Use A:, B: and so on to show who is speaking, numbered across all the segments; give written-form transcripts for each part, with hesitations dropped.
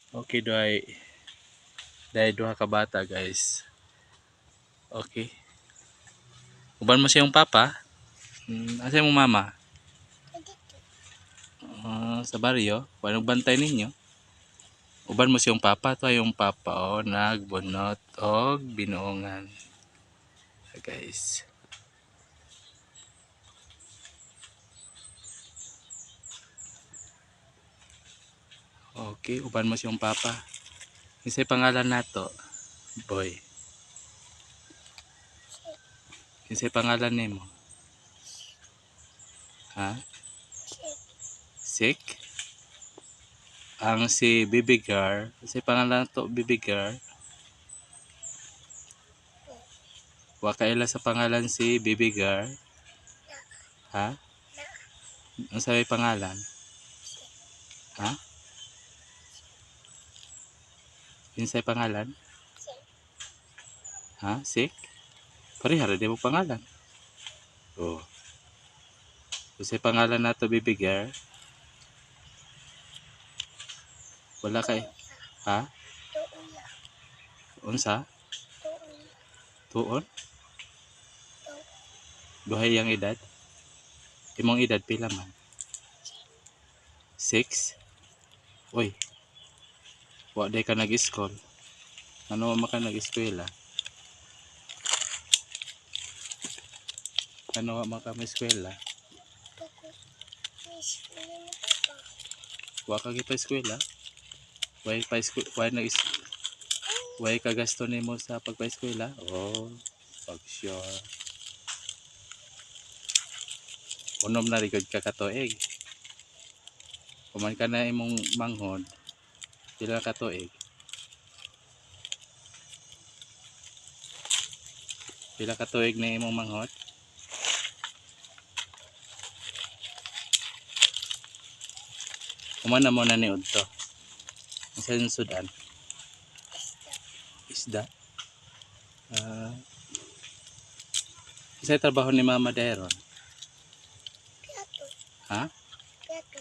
A: Okay, duhay dahil duha ka bata, guys. Okay. Uban mo siyang papa? Asa mo mama? Sa baryo? Paano bantay ninyo? Uban mo siyang papa? Ito ay yung papa, oh, nagbunot og binuongan. Guys. Okay, uban mo siyang papa. Isa'y pangalan nato, boy. Isa'y pangalan nimo? Ha? Sik? Ang si Baby Girl, isa'y pangalan nato, Baby Girl? Wa kaila sa pangalan si Baby Girl? Ha? Ang may pangalan? Ha? Kinsay pangalan? Ha? Sik? Pareha ra di mo pangalan. Oh. Unsay pangalan nato, baby girl? Wala kay. Ha? Unsa? Tuon? Duhay ang edad? Imong edad pila man? 6? Uy. Wa day ka nag-school. Ano man ka nag-eskwela? Ano man ka eskwela? Wa ka gipa eskwela? Way pa way nag way ka gasto nimo sa pagpa-eskwela? Oh, pag sure. Unom na rigod ka katuig. Kuman ka na imong manghod, pila ka tuig? Pila ka tuig na imong manghod? Kuman na mo na ni udto. Unsa yung sudan? Isda. Ah. Uh, trabaho ni Mama Deron?
B: Piato.
A: Ha?
B: Piato.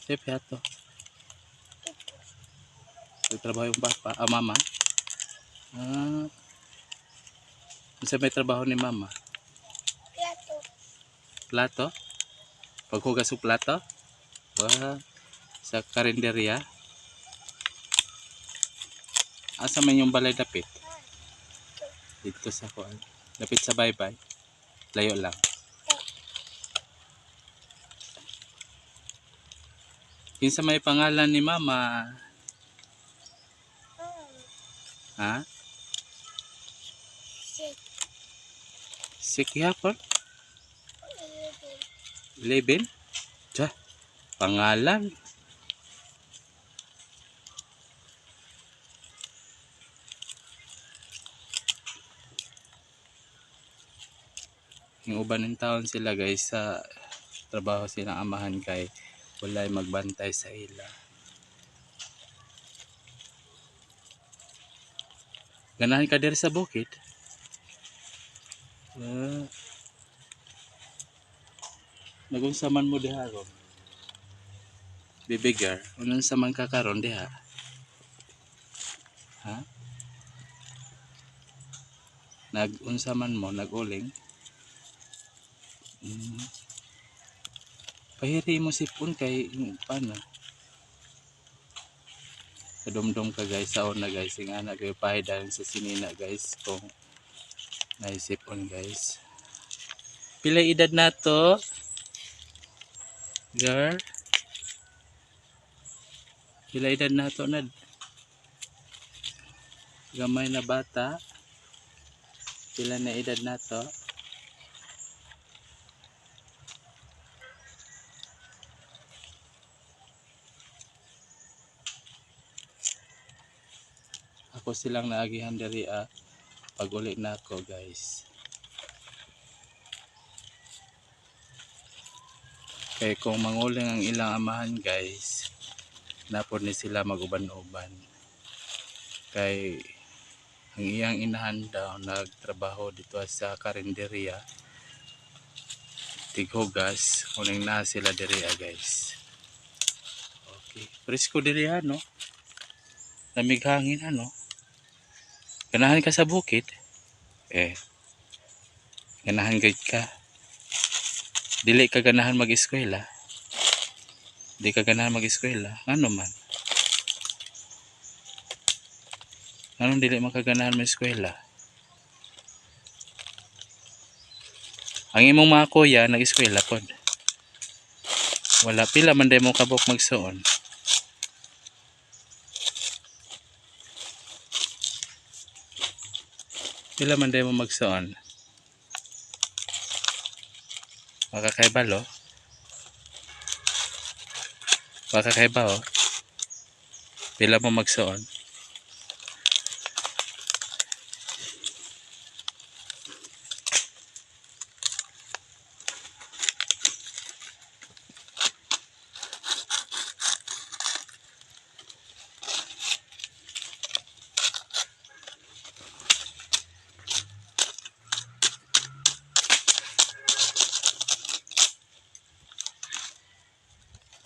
A: Sa piato. Sa trabaho yung papa, ah, mama. Ah. Unsa may trabaho ni mama?
B: Piato.
A: Plato? Paghugas og plato? Wah, sa karinderya? Asa man yung balay dapit? Dito sa kuan. Dapit sa baybay. Layo lang. Kinsa may pangalan ni mama? Ha?
B: Six.
A: Sikyapon?
B: 11.
A: 11? Tsa, pangalan. Yung uban ng taon sila, guys, sa trabaho silang amahan kay walay magbantay sa ila. Ganahan ka diri sa bukid? Ah. Nagunsa man mo diha ron? Baby girl, unsa man ka karon diha? Ha? Nag-unsa man mo, nag-uling? Mm. Pahiri mo sipon kay paano? Kadumdum ka, guys, sa una, guys, yung anak kayo pahidayon sa sinina, guys, kung naisipon, guys. Pila edad na to? Girl? Pila edad na to na? Gamay na bata? Pila na edad na to? Ako silang naagihan diri ah, pag uli na ako, guys. Kay kung manguling ang ilang amahan, guys, napod ni sila maguban-uban. Kay ang iyang inahan daw nagtrabaho dito sa karinderya, tighugas, kuning na sila diri ah, guys. Okay, presko diri ah, no? Lamig hangin, ano? Ganahan ka sa bukid? Eh. Ganahan gid ka. Dili ka ganahan mag-eskwela. Di ka ganahan mag-eskwela. Ano man? Anong dili man ka ganahan mag-eskwela? Ang imong mga kuya nag-eskwela pod. Wala. Pila man day mo kabuk magsuon? Pila man day mo magsuon? Makakaibalo? Makakaibaw? Pila mo magsuon?